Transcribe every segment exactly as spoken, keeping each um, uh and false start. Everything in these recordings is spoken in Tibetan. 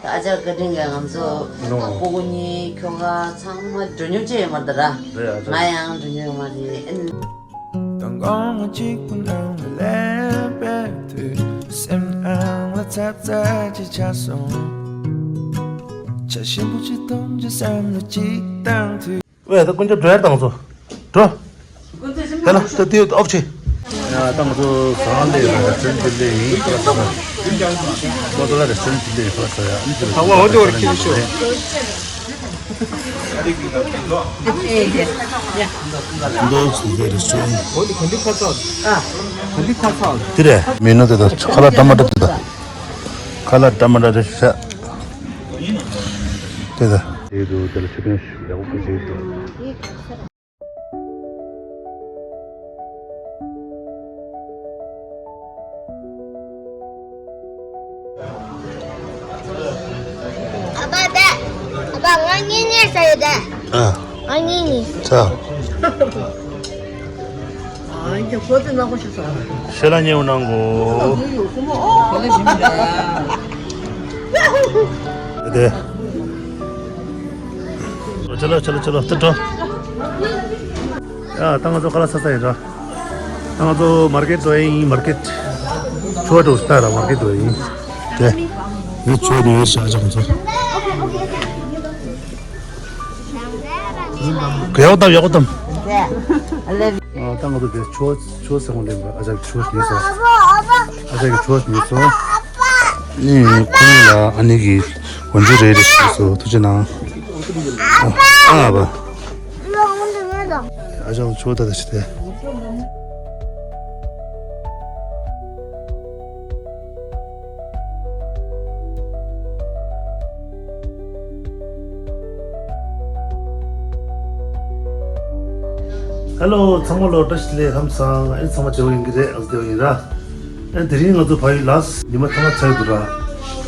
ཨ་ཅག་བཀའ་དྲིན་གྱིས་ང་ཚོ་ཨ་ནོ། སྤུ་གུ་གཉིས་ཁྱོ་ག་ཚང་མ་འགྲོ་མྱོང་ཅིག་ཡོད་མ་རེད་ད་ར། རེད་ཨ་ཅག་ང་ཡང་འགྲོ་མྱོང་ཡོད་མ་རེད། ཨ་ནི། མདང་དགོང་གཅིག་པུ་ནང་ལ་ལན་པའི་དུས། སེམས་ནང་ལ་ཚ་ཚ་ཅིག་ཆགས་སོང་། ཇ་ཞིམ་པོ་ཅིག་འཐུང་ཅིག་བསམ་བློ་ཅིག་བཏང་དུས། ཝེ་ད་དཀོན་མཆོག་འགྲོ་ཡར་བཏང་སོང་། འགྲོ། ད་ལ་ད་ཏི་ཨོབ་ཆེ། ཡ་ད་ང་ཚོ་ཟ་ཁང་ལས་རེ་སི་ཊོ་རན་ཊི་ལས་ཡིན་ཁ་ལག་ཟ་ཁང་། ཀོ་ཏ་ལ་རེ་སི་ཊོ་རན་ཊི་ལས་ཁ་ལག་ཟ་ཡ། ཨ་ནི་ད་བ་འོ་དེ་བར་ཁྱེར་ཤོག་འདོགས་སུ་རེ་སི་ཊོ་རན་ཊི། དེ་རེད། མི་ནུ་དེ་ད་ཁ་ལག་ཊ་མ་ཊ་དེ་ད། ཁ་ལག་ཊ་མ་ཊ་རེ་ཤ། དེ་ད། དེ་དུ་དེ་ལ་ཆུ་ཕན་ཡག་པོ་བྱེད་དུ། ཨ་ཕ་དེ། ཨ་ཕ་ང་གཉིས་གཉིས་ཟ་ཡོད་དེ། ཨ། ང་གཉིས་གཉིས། ཚ། ཨ་ཡིན་གྱི་ཁོ་ཚོས་ནག་པོ་ཞིག་ཟ། ཤེ་ལ་ཉེ་བོ་གནང་གོ། ཁོ་ལ་ཞིམ་པ། དེ། ཆ་ལ་ཆ་ལ་ཆ་ལ་ཏི་ཏྲོ། ཡ་ད་ང་ཚོ་ཁ་ལག་ཟ་ས་ཡིན་ར། ད་ང་ཚོ་མར་ཀེ་ཊི་འགྲོ་ཡིན། མར་ཀེ་ཊི། ཆུ་བ་འགྲོ་ས་ར་མར་ཀེ་ཊི་འགྲོ་ཡིན། དེ། ངས་ཆུ་བ་ཉོས་ཤག་ཨ་ཅག་ཁོང་ཚོ། ཡག་པོ་བཏང་ཡག་པོ་བཏང་། ཨ་ད་ང་ཚོ་དེ་ཆུ་བ་ཆུ་བ་ཟེར་ཁོང་ལེན་པ་ཨ་ཅག་ཆུ་བ་ཉོས་སོང་། ཨ་ཅག་གིས་ཆུ་བ་ཉོས་སོང་། ནི་ཁོང་ལ་ཨ་ནི་གི་གོན་ཆུ་རེ་རེ་ཞུས་སོ། ཐུགས་རྗེ་གནང་། ཨ་ཨ་བ། ཨ་ཅག་ཆུ་བ་ད་ད་ཞི་དེ། ཧེ་ལོ། ཚང་མ་ལོ་བཀྲ་ཤིས་བདེ་ལེགས། ལྷམ་སང་ཨེ་ཚང་མ་བདེ་བོ་ཡིན་གི་རེད། ཨ་བདེ་བོ་ཡིན་ར། ཨེ་དེ་རིང་ང་ཚོ་ཕ་ཡུལ་ལ་ཉི་མ་ཐ་མ་ཚར་འདུག་ར།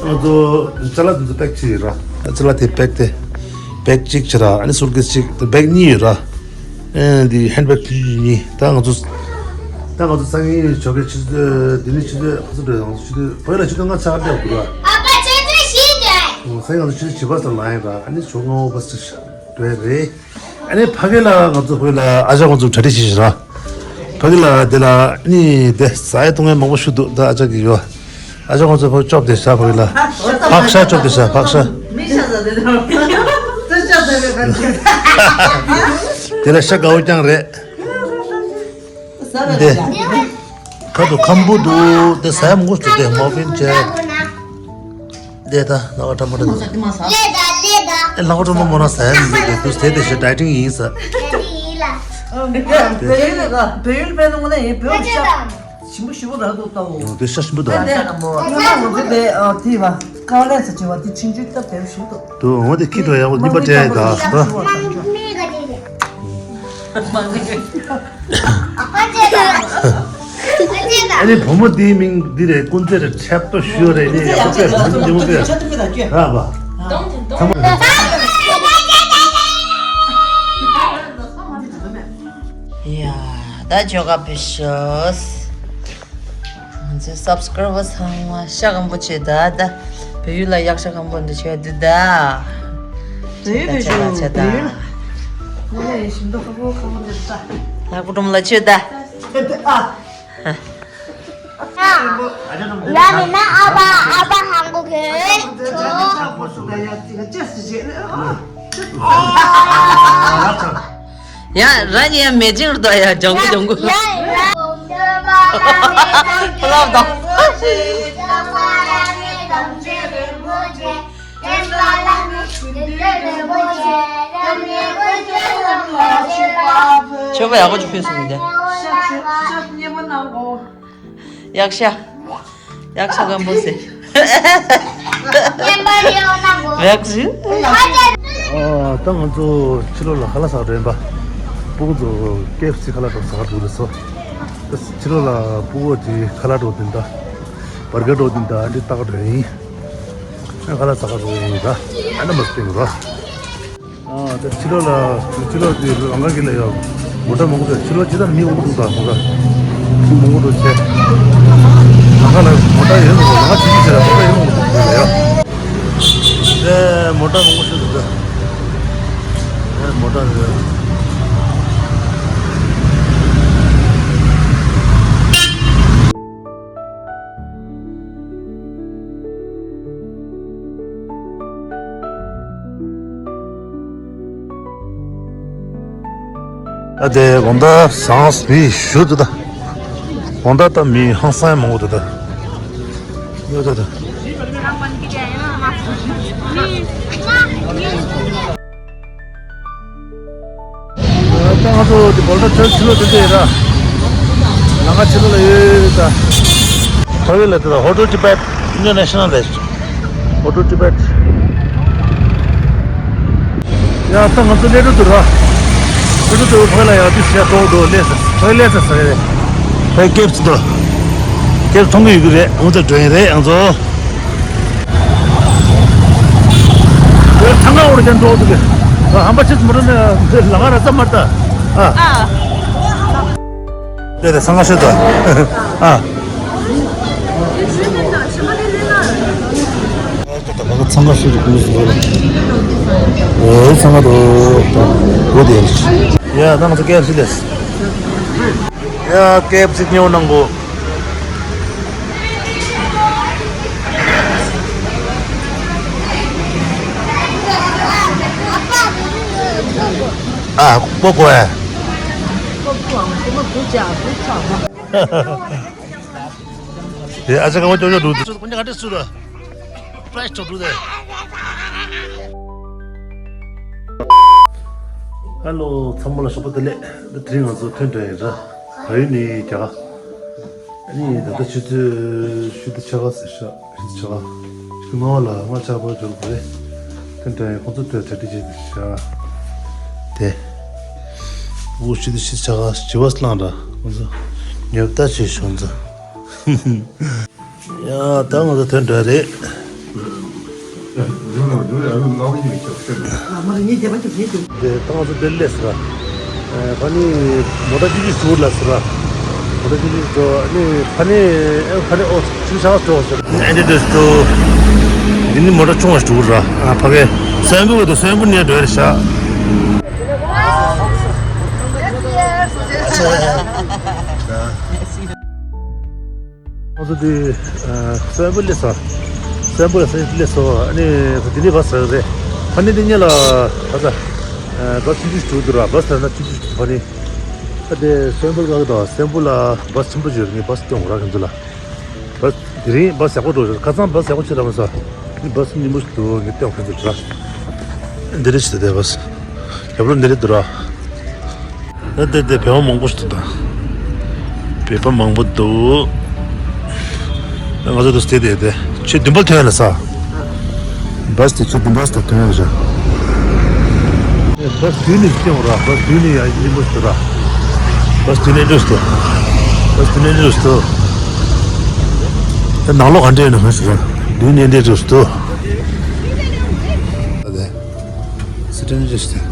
ང་ཚོ་ཅ་ལག་དེ་ཚོ་པེག་བྱས་ཡོད་ར། ཅ་ལག་དེ་པེག་དེ་པེག་གཅིག་བྱས་ར། ཨ་ནི་སུཊ་ཀེས་གཅིག་དེ་པེག་གཉིས་ཡོད་ར། ཨེ་འདི་ཧེན་ཌི་པེག་དེ་གཉིས། ད་ང་ཚོ་ད་ང་ཚོ་སང་ཉིན་ཞོགས་ཀས་ཆུ་ཚོད་འདི་ནི་ཆུ་ཚོད་ག་ཚོད་འགྲོ་ཡོང་། ཆུ་ཚོད་བོད་ལ་ཆུ་ཚོད་ལྔ་ཚར་བསྡད་འདུག་ར། ཨ་ཕ་ཆུ་ཚོད་བཞི་འགྲོ། ཨོ་སང་ཉིན་ང་ཚོ་ཆུ་ཚོད་བཞི་པ་ཙམ་ལངས་ཡིན་ར། ཨ་ནི་ཞོགས་སྔ་པོ་བ་སི་འགྲོ་ཡ་རེད། ཨ་ནི་ཕ་གི་ལ་ང་ཚོ་ཕ་གི་ལ་ཨ་ཅག་ཁོང་ཚོ་གྲ་སྒྲིག་བྱེད་ཤག་ར། ཕ་གི་ལ་དེ་ལ་ཨ་ནི་དེ་ཟ་ཡ་བཏུང་ཡ་མང་པོ་ཞིག་འདུག་ད་ཨ་ཅག་གི་ཡོད། ཨ་ཅག་ཁོང་ཚོ་ཕ་གི་ཅོབ་དེ་ཤག་ཕ་གི་ལ་ཕག་ཤ་ཅོབ་དེ་ཤག་ཕག་ཤ། མི་ཤ་ཟ་དེ་དང་། དེ་ཤ་ཟ་བའི་ཁ་ཅིག་དེ་ལ་ཤ་དགའ་བོ་རྐྱང་རེད། ཟ་བའི་དེ་ཁ་ཁ་དུ་ཁམ་བུ་འདུག་དེ་ཟ་ཡ་མང་པོ་ཞིག་འདུག་དེ་མོ་ཕིན་བྱས། འདི་ད་ལག་པ་ཀྲམ་པ་ཀྲམ། ལས་ད་ལས་ད། ཨེ་ལག་པ་ཀྲམ་པ་མོ་རང་ཟ་ཡ་མི་འདུག་དེ་དེ་དེ་ཞེ་ཌའི་ཊིང་ཡིན་ས། ད་དེ་ཡིན་ལ། བལ་ཡུལ་ལ་བལ་ཡུལ་པའི་ནང་ནས་ཡིན་བལ་ཡུལ་ཤ་ཞིམ་པོ་ཞིམ་པོ་རག་འདུག་ལྟ་བུ། དེ་ཤ་ཞིམ་པོ་འདུག་ད་དེ་ང་ཚོ་དེ་དེ་བ་ཀ་ལས་ས་ཆེ་བ་དེ་ཆིང་ཆུ་སྟབས་བདེ་བ་ཞིག་འདུག་དུ་འོ་དེ་ཁྱི་འགྲོ་ཡག་པོ་གཉིས་པ་སྤྲད་ད་ད། ཨ་ནི་བུ་མོ་འདིའི་མིང་འདི་རེད། ཀུན་རྫེ་རེད། ཆབ་ཏོ་ཞུ་རེད། ནི་ཡག་པོ་བྱས། བུ་མོ་འདི་མོ་བྱས། ར་བ། ཚང་མ། ཡ་ད་ཇོ་ག་བི་ཤོས། ང་ཚོའི་སབ་སི་ཀ་རའི་བར་ཚང་མ་ཤ་སྐམ་པོ་བྱེད་ད། ད་བལ་ཡུལ་ལ་གཡག་ཤ་སྐམ་པོ་འདི་བྱས་འདུག་ད། བལ་ཡུལ་བལ་ཡུལ་བལ་ཡུལ་ལ་ང་ལ་ཡེ་ཤིང་ཏོག་ཁ་པོ་ཁ་པོ་འདི་ད། ལག་པ་ཀྲུམ་ལ་བྱེད་ད། ཨ། ཡ་མི་མ་ཨ་ཕ་ཨ་ཕ་ཧང་གོ་གེ། ཡ་ར་ཉི་ཡ་མེ་ཅིང་རྡོ་ཡ་ལྗང་གུ་ལྗང་གུ། ལབ་དང་། ཆོས་པ་ཡག་པོ་ཅིག་ཕུལ་སོང་ནི་དེ། ཡག་ཤ། ཡག་ཤ་སྐམ་པོ་ཟེར། ཡག་ཤ། ཨ། ད་ང་ཚོ་ཕྱི་ལོགས་ལ་ཁ་ལག་ཟ་ག་འགྲོ་ཡིན་པ། སྤུ་གུ་ཚོ་ཀེ་ཨེཕ་སི་ཁ་ལག་འགྲོ་ཟ་ག་འགྲོ་རེད་སོ། ད་ཕྱི་ལོགས་ལ་སྤུ་གུ་དེ་ཁ་ལག་འགྲོ་དེ་འདྲ། བར་ག་འགྲོ་དེ་འདྲ་འདི་ལྟ་ག་འགྲོ་ཡིན། ཁ་ལག་ཟ་ག་འགྲོ་ཡིན་ད། ཨ་ན་མ་སྟེང་རོ། ཨ། ད་ཕྱི་ལོགས་ལ་ཕྱི་ལོགས་དེ་ལམ་ཁ་གི་ལ་ཡོད། མོ་ཊ་མང་པོ་འདུག་ཕྱི་ལོགས་ཇི་ལྟར་མི་མང་པོ་འདུག་ད་མོ་ཊ་མང་པོ་འདུག་ཆེ། ལམ་ཁ་ལ་མོ་ཊ་ཡོད་མ་རེད། ལམ་ཁ་ཇི་ཇི་ཆེ་ལ་མོ་ཊ་ཡོད་མ་རེད་ལ་ཡོད། ཨེ། མོ་ཊ་མང་པོ་ཞིག་འདུག་ད། ཨེ། མོ་ཊ་འདུག་ཨ། དེ་དགོང་དག་བཟང་། མི་ཞུ་འདུག་ད། དགོང་དག་ད་མི་ཧང་སང་མང་པོ་འདུག་ད། ཡོད་ད་ད། ད་ང་ཚོ་འདི་བོལ་ཊ་ཆོས་ཕྱི་ལོགས་དེ་འདྲ་ཡིན་ར། ལམ་ཁ་ཕྱི་ལོགས་ལ་ཡོད་ད། ཕ་གི་ལ་དེ་ད་Hotel Tibet International རེད། Hotel Tibet། ཡ། ད་ང་ཚོ་སླེབས་འགྲོ་འདུག་ར། སླེབས་འགྲོ་འདུག་ཕ་གི་ལ་ཡ་དེ་ཞེ་དྲག་འདུག་སླེབས་ས། ཕ་གི་སླེབས་ས་ས་རེད། ཕ་གི་ཀེབ་སི་འདུག་ཀེབ་སི་མཐོང་གི་ཡོད་ཀྱི་རེད། ང་ཚོ་འགྲོ་ཡི་རེད། ང་ཚོ། འོ། ཚང་མ་འོ་རེ་ཅན་འགྲོ་འདུག་གི། ཧམ་པ་ཆེ་མོ་རེ་ནས་ལ་ང་ར་ཙམ་མར་ད། ཨ། ཨ། རེད་དེ་སང་ག་ཤོད་དོ། ཨ། ད་ག་ཚང་ག་ཤོད་དུ་ཀུན་སུ་རེད། འོ། ཚང་ག་དོ། འོ་དེ། ཡ། ད་ང་ཚོ་ཀེབ་སི་ལས། ཡ། ཀེབ་སི་ཉོ་གནང་གོ། ཨ། ཀོ་ཀོ་ཨེ། དེ་ཨ་ཅག་ག་བ་ཅོ་ཅོ་འདུག་དེ་ཚོ་ཀུན་ཀ་འདྲེ་སུ་ར། ཧེ་ལོ། ཚང་མ་ལ་ཞོགས་པ་བདེ་ལེགས། ད་དེ་རིང་ང་ཚོ་ཐོན་འགྲོ་ཡིན་ར། བལ་ཡུལ་ནས་རྒྱ་གར། ཨ་ནི་ད་ལྟ་ཆུ་ཚོད་ཕྱེད་དང་ཕྱེད་ཀ་ཟེར་ཤག་ཕྱེད་དང་ཕྱེད་ཀ་ཕྱེད་ཀ་ལྔ་པ་ལ་ལྔ་ཆར་པ་འབྱོར་དགོས་རེད། ཐོན་འགྲོ་ཡིན། ཁོང་ཚོ་ཐོན་གྲ་སྒྲིག་བྱེད་དུ་ཤག་དེ། འུ་ཆུ་ཚོད་ཕྱེད་དང་ཕྱེད་ཀ་བྱི་བ་སླང་ར། ཁོང་ཚོ་ཉོབ་ད་བྱེད་ཤོག་ཁོང་ཚོ། ཡ། ད་ང་ཚོ་ཐོན་འགྲོ་རེད། དེ་ད་ང་ཚོ་འདིར་སླེབས་སོང་། ཨ། ཕ་ནི་མོ་ཊ་ཅི་ཅི་ཟུར་ལ་སོང་ར། མོ་ཊ་ཅི་ཅི་ཟུར་ནི་ཕ་ནི། ཨ། ཕ་ནི་ཨོ་ཅི་ཆགས་འགྲོ་སོང་། ཨེ་འདྲ་འདྲ་འགྲོ། འདི་ནི་མོ་ཊ་ཆུང་བ་ཟུར་ར། ཨ། ཕ་གི་སོན་པོ་དང་སོན་པོ་ནས་འགྲོ་རེད་ཤག་ང་ཚོ་འདི། ཨ། སོན་པོ་སླེབས་སོང་། སོན་པོ་ལ་སླེབས་སོང་། ཨ་ནི་འདི་ནས་བ་སི་རེད། ཕ་ནི་འདི་ཉིད་ལ་ད་ས། ཨ། བ་སི་ཆུང་ཆུང་ཞིག་འདུག་ར། བ་སི་ཟེར་ན་ཆུང་ཆུང་ཞིག་འདུག་ཕ་ནི། ཨ། དེ་སོན་པོ་ལ་ག་གི་དང་སོན་པོ་ལ་བ་སི་ཆེན་པོ་ཞིག་ཡོད་རེད། ངས་བ་སི་སྟོན་དགོས་ར། ཁྱེད་ཚོ་ལ་བ་སི་དེ་རིང་བ་སི་ཡག་པོ་འགྲོ་ཞིག་ཁ་སང་བ་སི་ཡག་པོ་ཅིག་རག་མ་སོང་། ཨ་ནི་བ་སི་ཉིན་མོ་ཞིག་འདུག་ངས་སྟོན་དགོས། ཁྱེད་ཚོ་ལ་འདི་རེད་ཞིག་ད་དེ་བ་སི་ཡག་པོ་འདི་རེད་འདུག་ར། ད་དེ་དེ་བོད་པ་མང་པོ་ཞིག་འདུག་ད། བོད་པ་མང་པོ་འདུག་ང་ཚོ་དུ་སྟེ་དེ་དེ་ཆུ་བདུན་པ་ཐོན་ལ་ས། བ་སི་དེ་ཆུ་བདུན་པ་སྟེ་ཐོན་ལ་ས། བ་སི་དུས་ནས་སྐྱོང་ར། བ་སི་དུས་ནས་ཡ་ཡིན་པོ་ཞིག་འདུག་ར། བ་སི་དུས་ནས་འགྲོ་ཞིག་འདུག་བ་སི་དུས་ནས་འགྲོ་ཞིག་འདུག་ད་ནང་ལོགས་ག་འདྲ་ཡོད་ན་ཧ་ཞིག་ར། དུས་ནས་འདྲ་འགྲོ་ཞིག་འདུག་ཨ་དེ། སི་ཏན་ཇི་སི་ཏན།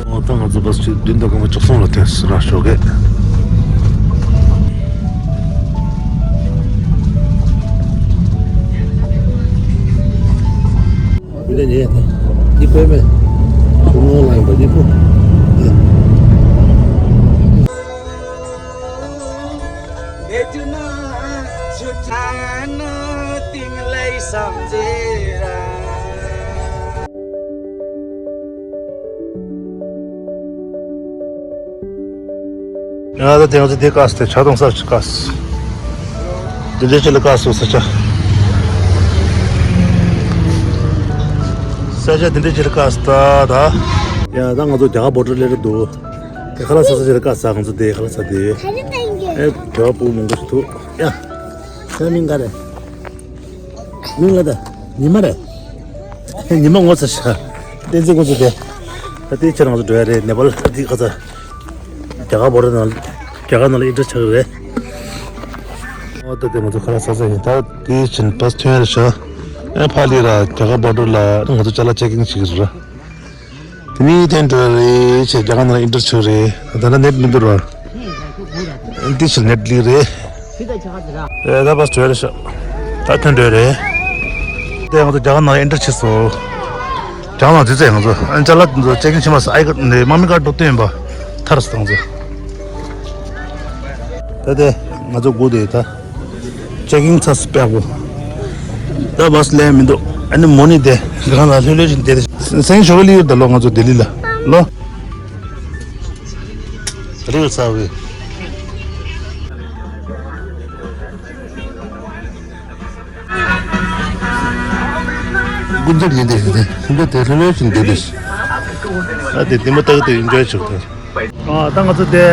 ཨོ། ད་ང་ཚོ་བ་སི་ཆུ་བདུན་དང་སྐར་མ་བཅུ་གསུམ་ལ་ཐོན་སོང་ར། ཞོགས་ཀས། འདི་ནས་འདི་པད་མ་ཆུ་ངོགས་ལ་ཡིན་པ་འདི་པོ། ཡ། ད་དེ་ང་ཚོ་དེ་བཀག་སྟེ་ཆ་གཏོང་ས་ཞིག་བཀག་དེ་འདྲའི་ཆེད་ལ་བཀག་སོང་། ས་ཆ། ས་ཆ་དེ་འདྲའི་ཆེད་ལ་བཀག་སོང་ད། ད་ཡ། ད་ང་ཚོ་རྒྱ་གར་བོ་ཌར་སླེབས་རེད་འདུག་དེ་ཁ་ལག་ཟ་ས་ཆེད་ལ་བཀག་སོང་། ང་ཚོ་དེ་ཁ་ལག་ཟ་དེ། ཨེ། བོད་པ་བུ་མང་པོ་ཞིག་འདུག་ཡ། ཁྱེད་མིང་ག་རེད། མིང་ལ་ད་ཉི་མ་རེད། ཉི་མ་ངོ་ཚ་ཤག་བསྟན་འཛིན་ཁོང་ཚོ་དེ། ད་དེའི་ཕྱིར་ང་ཚོ་འགྲོ་ཡ་རེད། ནེ་པཱལ་ད་དེའི་ཁ་ཚ། རྒྱ་གར་བོ་ཌར་ནང་། རྒྱ་གར་ནང་ལ་ཨེན་ཊར་ཆགས་ཀྱི་རེད། ཨོ། ད་དེ་ང་ཚོ་ཁ་ལག་ཟ་ས་ཡིན། ད་དེའི་ཕྱིར་བ་སི་ཐོན་ཡ་རེད་ཤག་ཨེ། ཕ་ལི་ར་རྒྱ་གར་བོ་ཌར་ལ་ང་ཚོ་ཅ་ལག་ཅེག་ཨིན་བྱེད་ཀྱི་རེད། དེ་ནས་ཐོན་འགྲོ་རེད་ཅེས་རྒྱ་གར་ནང་ལ་ཨེན་ཊར་ཆགས་རེད། ད་ལྟ་ནེཊ་མི་འདུག་ར། འདི་ཕྱིར་ནེཊ་ལི་རེད། ཨེ། ད་བ་སི་ཐོན་རེད་ཤག་ད་ཐོན་འགྲོ་རེད། དེ་ང་ཚོ་རྒྱ་གར་ནང་ཨེན་ཊི་རི་བྱས་སོང་། རྒྱ་གར་ནང་འཛུལ་ཚེ་ང་ཚོ་ཨན་ཅ་ལག་ཚོ་ཅེག་ཨིན་བྱེད་མ་སོང་། ཨའི་ཀར་ནས་དམག་མི་ཀར་འགྲོ་བསྟན་པ་ཐར་སོང་ཚོ། ད་དེ་ང་ཚོ་སྒུག་བསྡད་ཡོད་ད། ཅེག་ཨིན་ཚར་སོང་པས་གོ། ད་བཱས་ལེན་མི་འདུག་ཨ་ནི་མོ་ནི་དེ་གང་ལ་ལྷོད་ལྷོད་བཞིན་བསྡད་དེ། སེང་ཞོ་ག་ལི་ཡོད་ད་ལོ་ང་ཚོ་ལྡི་ལི་ལ་ལོ། རེད་ས་བས། ཀུན་རྫོབ་ཡིན་ཏེ་ཞིག་དེ་ཁྱིམ་ཚང་དེ་ལྷོད་ལྷོད་ཞིག་འདུག་དེ། ཨ་དེ་དེ་མོ་ལྟ་གི་འདུག་ཨིན་ཇོའི་བྱེད་དགོས། ཨ་ད་ང་ཚོ་དེ་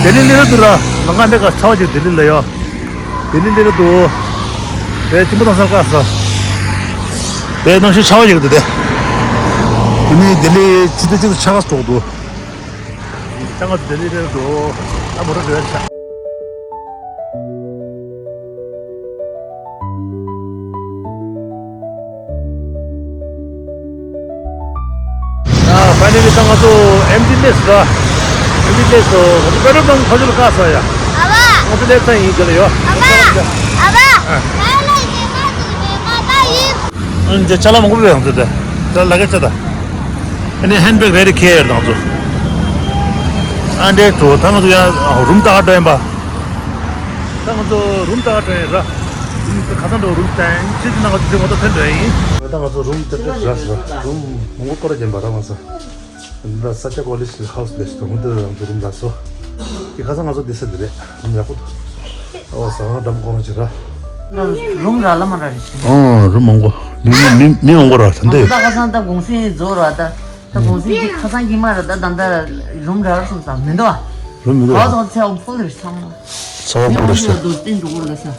ལྡི་ལི་སླེབས་འདུག་ར། ལམ་ཁ་འདི་ག་ཚ་བ་ཅིག་ལྡི་ལི་ལ་ཡོད། ལྡི་ལི་སླེབས་འདུག་དེ་ཁྱིམ་པ་དང་སར་བཀག་སོང་། དེ་གནམ་གཤིས་ཚ་བ་ཅིག་འདུག་དེ། དེ་ནི་ལྡི་ལི་ཕྱི་ཟླ་གཅིག་ཏུ་ཆར་པ་ཞིག་རྒྱག་འདུག་ད་ང་ཚོ་ལྡི་ལི་སླེབས་འདུག་ད་མོ་ཊ་འགྲོ་ཡ་ཆ། ཨ་ཕའི་ནལ་ལི་ད་ང་ཚོ་ཨེམ་ཊི་སླེབས་སོང་། ཨེམ་ཊི་སླེབས་སོང་། ང་ཚོ་པེ་ཊོལ་པམ་ཁ་ཤོར་ལ་བཀག་སོང་ཡ། ཨ་ཕ། ང་ཚོ་སླེབས་ཚར་ཡིན་ག་ལ་ཡོད། ཨ་ཕ། ཨ་ཕ། ཨ། ཨ་ནི་ཅ་ལག་མང་པོ་ཡོད་ང་ཚོ་དེ། ཅ་ལག་ག་ཚད་ད། ཨ་ནི་ཧེན་བེག་རེ་རེ་ཁྱེར་ཡོད་ང་ཚོ། ཨ་འདྲས་འགྲོ་ད་ང་ཚོ་ཡང་རུམ་ལྟ་ག་འགྲོ་ཡིན་པ། ད་ང་ཚོ་རུམ་ལྟ་ག་འགྲོ་ཡིན་ར། རུམ་ཁ་སང་འགྲོ་རུམ་ལྟ་ཡིན་ཅི་ཅི་ན་ང་ཚོ་དེ་ང་ཚོ་ཐོན་འགྲོ་ཡིན། ད་ང་ཚོ་རུམ་ལྟ་ག་ར་རུམ་མང་པོ་སྐོར་ར་བརྒྱབ་པ་ར་མ་ས། འདི་ལ་ས་སྐྱ་ཀོ་ལེ་ཇི་ཧའུ་སི་ལེ་ཞིག་འདུག་འདི་ང་ཚོ་རུམ་ལ་སོ། དེ་ཁ་སང་ང་ཚོ་འདི་ས་འདི་རེད། རུམ་ཡག་པོ་འདུག་ཨོ་ཟ་ཁང་འགྲམ་གོང་ཅི་ར། རུམ་ར་ལ་མ་ར་རེད། ཨོ་རུམ་མང་པོ། མི་མི་མི་མང་པོ་ར་ད་འདི། ད་ཁ་སང་ད་གུང་སེང་རྫོགས་ར་ད། ད་གུང་སེང་གི་ཁ་སང་གི་མ་ར་ད་ད་ད་རུམ་ར་ར་སོང་ཙང་མི་འདུག་ཨ། རུམ་མི་འདུག་ཨ། ག་ཚོད་ཚེ་འོང་ཕུལ་རེད་ཚང་མ། ཚང་མ་ཕུལ་རེད་ཤག་འདུག་སྟེང་འགྲོ་གི་རེད་ཤག་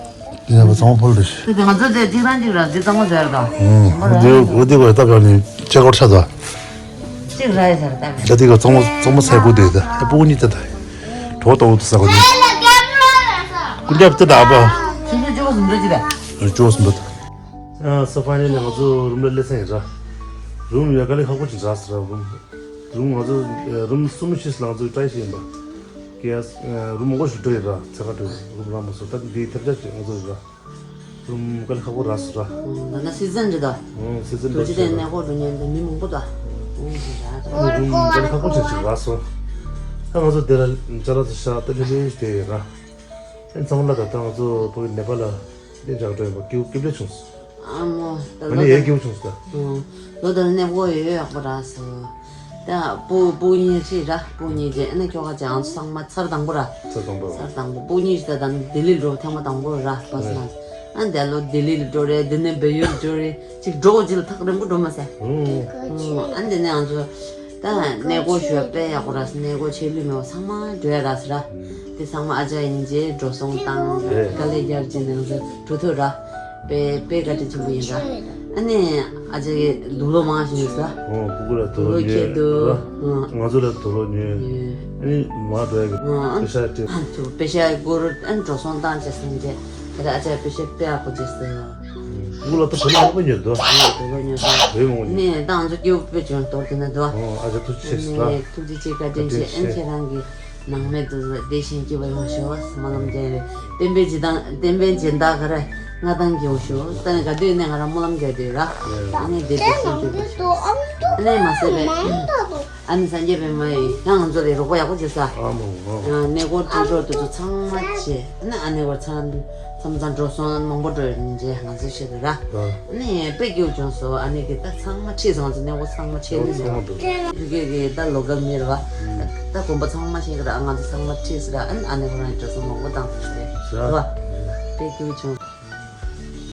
དེ་ནས་ཚང་མ་ཕུལ་རེད་ཤག་དེ་ང་ཚོ་དེ་གཅིག་རང་གཅིག་རང་འདི་གཙང་མ་ཟེར་དང་། ཨང་། འདི་འོ་དེ་གོ་ད་ག་ནི་ཅེ་གོར་ཆ་ད། གཅིག་ར་ཡི་ཟེར་ད། ད་དེ་ག་གཙང་མ་གཙང་མ་ཟེར་གོ་དེ་ད་ཨེ་སྤུ་གུ་གཉིས་ད་ད། གྲོགས་ཏོ་ད་ཟེར་གོ་དེ། ཀུན་རྒྱབ་ད་ད་ཨ་ཕ། ཆུ་ཚོད་བཅུ་པ་ཟིན་འདྲ་ཅི་ད། བཅུ་པ་ཟིན་འདྲ་ད། ཨ་སོ་ཕ་ནི་ནས་ང་ཚོ་རུམ་ལ་སླེབས་ས་ཡིན་ར། རུམ་ཡ་ག་ལེ་ཁག་པོ་ཅིག་ར་ཟེར་ར་རུམ། རུམ་ང་ཚོ་རུམ་གསུམ་བཞི་ལ་ང་ཚོ་ཊ་རའེ་བྱས་ཡིན་པ། ཀྱེ་ཡ། རུམ་མང་པོ་ཞིག་འགྲོ་ཡི་ར་ཚེ་ཁ་འགྲོ་ཡི་རུམ་རག་མ་སོང་ད་འདི་ཐེབས་ཆག་ཅིག་ང་ཚོ་ཡི་ར། རུམ་དཀའ་ལས་ཁག་པོ་རག་སོང་ར། ད་ན་སི་ཛན་རེད་ད། ཨང་སི་ཛན་འགྲོ་ཅི་དེ་གནས་སྐོར་འགྲོ་མཁན་དེ་མི་མང་པོ་ད། ཨང་དེ་ར་ད། རུམ་དཀའ་ལས་ཁག་པོ་ཅིག་ཅིག་རག་སོང་། ད་ང་ཚོ་དེ་ལ་ཅ་ལག་ཚོ་ཤག་ད་ལྷོད་ལྷོད་བསྡད་ཡོད་ར། ཨེ་ཚང་མ་ལ་ད་ལྟ་ང་ཚོ་བོད་ནེ་པ་ལ་གླིང་འཇག་འགྲོ་ཡོད་པ་སྐྱིད་སྐྱིད་པོ་བྱུང་སོང་། ཨ་མོ་ད་ང་ལོ་ནི་ཡའི་ད་སྐྱིད་པོ་བྱུང་སོང་ད། ཨང་ལོ་ད་གནས་སྐོར་ཡོད་ཡག་པོ་རག་སོང་། ད་སྤུ་སྤུ་གཉིས་ཤི་ར་སྤུ་གཉིས་རྗེས་ཨ་ནི་ཁྱོ་ག་ཅང་ཚང་མ་ཚར་དང་པོ་ར། ཚར་དང་པོ་ར། ཚར་དང་པོ་སྤུ་གཉིས་ཤི་ད་ད་ལྡི་ལི་འགྲོ་ཐེངས་མ་དང་པོ་ར་བ་སི་ནང་། ཨ་འདི་ལོ་ལྡི་ལི་འགྲོ་རེད་འདི་ནས་བལ་ཡུལ་འགྲོ་རེད་ཅིག་འགྲོ་གོ་ཅི་ལ་ཐག་རིང་པོ་འགྲོ་མ་ཟེར། ཨང་ཨ་འདི་ནས་ང་ཚོ། ད་གནས་སྐོར་ཞུ་བ་དཔེ་ཡག་པོ་ར་སོང་། གནས་སྐོར་ཆད་ལུས་མེད་པ་ཚང་མ་འགྲོ་ཡ་ར་སོང་ར། དེ་ཚང་མ་ཨ་ཅག་ཡིན་རྗེས་འགྲོ་སོང་བཏང་དཀའ་ལས་རྒྱབ་རྗེས་ནང་ཚོ་འགྲོ་ཐུབ་ར། དཔེ་དཔེ་བཀའ་དྲིན་ཆེན་པོ་ཡིན་ར། ཨ་ནི་ཨ་ཅག་གིས་དུག་ལོག་མང་ཞིག་ཡོད་ས། ཨོ་སྤུ་གུ་ལ་དུག་ལོག་ཁྱེར་འདུག་ང་ཚོ་ལ་དུག་ལོག་ཉོས། ཨ་ནི་མ་འགྲོ་ཡ་གི་པེ་ཤ་སྤྲད། ཨ་ཚོ་པེ་ཤ་སྒོར་ཨ་ནི་འགྲོ་སོང་བཏང་བྱས་སོང་རྗེས་དེ་ར་ཨ་ཅག་པེ་ཤ་དཔེ་ཡག་པོ་བྱས་སོང་། སྤུ་གུ་ལ་ད་བོད་ལ་ཡག་པོ་ཉོས་འདུག་ཨ་དུག་ལོག་ཉོས་སོང་། བོད་མང་པོ་ཉོས། ནས་ད་ང་ཚོ་སྐྱིད་པོ་དཔེ་བྱུང་དོར་དེ་ན་འདུག་ཨོ་ཨ་ཅག་ཐུགས་རྗེ་ཆེ་ཟེར་ལ། ནས་ཐུགས་རྗེ་ཆེ་བཀའ་དྲིན་ཆེ། ཨ་ནི་ཁྱེད་རང་གི་ནང་མེད་དུ་བདེ་ཞིང་སྐྱིད་པ་ཡོང་ཤོག་སྨོན་ལམ་རྒྱག་ཡོད། བསྟན་པའི་སྦྱིན་བདག་བསྟན་པའི་སྦྱིན་བདག་ག་རེ་མངའ་ཐང་རྒྱས་ཤོག་ད་ནི་ག་དུས་ནས་ང་རང་སྨོན་ལམ་རྒྱག་དུས་ར། ཨ་ནི་བདེ་སྐྱིད་ཞིང་སྐྱིད་པ་ཤོག་ཨ་ནི་མ་ཟད་པའི། ཨ་ནི་སངས་རྒྱས་པདྨ་ཡིས་ཡང་ང་ཚོ་ལ་རོགས་པ་ཡག་པོ་བྱས་ས། ཨ་མོ་ཨ། གནས་སྐོར་སྤྲོ་འཆམ་དེ་ཚོ་ཚང་མ་བྱས། ཨ་ནི་ཨ་ནི་བར་ཚང་མཚམས་མཚམས་འགྲོ་སོང་མང་པོ་འགྲོ་ཡོད་ནི་རྗེས་ང་ཚོ་ཤེས་རེད་ར། ཨ་ནི་དཔེ་སྐྱིད་པོ་བྱུང་སོང་། ཨ་ནི་གི་ད་ཚང་མ་ཁྲིད་སོང་། ང་ཚོ་གནས་སྐོར་ཚང་མ་ཁྲིད་ནི་ཚང་མ་འགྲོ། ཕ་གི་གི་ད་ལོ་ག་མི་རེད་བ། ད་དགོན་པ་ཚང་མ་ཤེས་གི་ར། ང་ཚོ་ཚང་མ་ཁྲིད་སོང་ར། ཨ་ནི་ཨ་ནི་ཁོ་རང་འགྲོ་སོང་མང་པོ་བཏང་སོང་རེད་བ། དཔེ་སྐྱིད་པོ་བྱུང་།